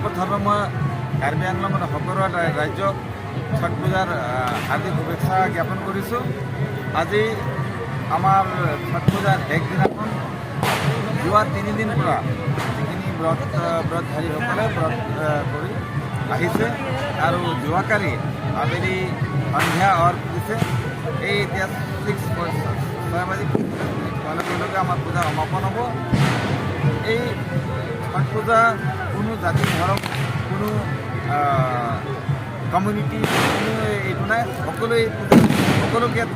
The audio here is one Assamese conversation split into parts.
পোনপ্ৰথমে মই কাৰ্বি আংলঙৰ সকলো ৰাইজক ছট পূজাৰ হাৰ্দিক শুভেচ্ছা জ্ঞাপন কৰিছোঁ। আজি আমাৰ ছট পূজাৰ শেষ দিনাখন যোৱা 3 দিন পৰা যিখিনি ব্ৰতধাৰীসকলে ব্ৰত কৰি আহিছে আৰু যোৱাকালি আবেলি সন্ধিয়া অৰ্ঘ দিছে। এই এতিয়া 6:25 হোৱাৰ লগে লগে আমাৰ পূজা সমাপন হ'ব। এই ছট পূজা কোনো জাতি ধৰক, কোনো কমিউনিটি, কোনো এইটো নাই। সকলোৱে এই পূজা, সকলোকে ইয়াত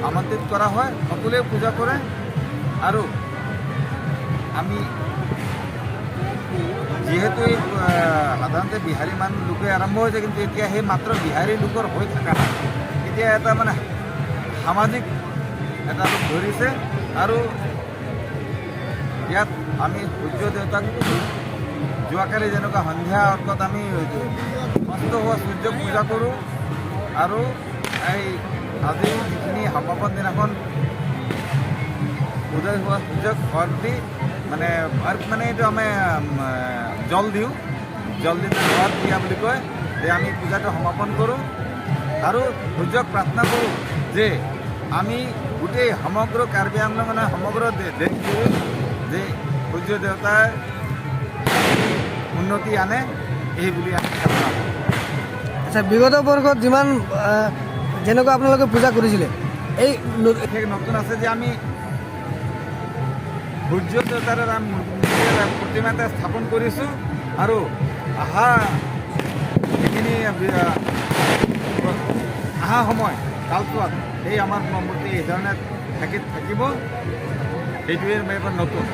আমন্ত্ৰিত কৰা হয়, সকলোৱে পূজা কৰে। আৰু আমি যিহেতু এই সাধাৰণতে বিহাৰী মানুহ লোকে আৰম্ভ হৈছে, কিন্তু এতিয়া সেই মাত্ৰ বিহাৰী লোকৰ হৈ থকা নাই। এতিয়া এটা মানে সামাজিক এটা ৰূপ ধৰিছে। আৰু ইয়াত আমি সূৰ্য দেৱতাক যোৱাকালি যেনেকুৱা সন্ধিয়া অৰ্কত আমি অস্ত হোৱা সূৰ্যক পূজা কৰোঁ আৰু এই আজি যিখিনি সমাপন দিনাখন উদয় হোৱা সূৰ্যক অৰ্ঘ দি, মানে অৰ্ঘ মানে এইটো আমি জল দিওঁ, জল দি অৰ্ঘ দিয়া বুলি কয় যে আমি পূজাটো সমাপন কৰোঁ আৰু সূৰ্যক প্ৰাৰ্থনা কৰোঁ যে আমি গোটেই সমগ্ৰ কাৰ্বি আংলং, মানে সমগ্ৰ দেশজুৰি যে সূৰ্য দেৱতাই উন্নতি আনে, এই বুলি আমি কামনা কৰোঁ। আচ্ছা, বিগত বৰ্ষত যিমান যেনেকুৱা আপোনালোকে পূজা কৰিছিলে, এই বিশেষ নতুন আছে যে আমি সূৰ্য দেৱতাৰ এটা মূৰ্তি, এটা প্ৰতিমা এটা স্থাপন কৰিছোঁ আৰু যিখিনি অহা সময় কালচোৱাত এই আমাৰ মূৰ্তি এই ধৰণে থাকিব। সেইটোৱে এবাৰ নতুন।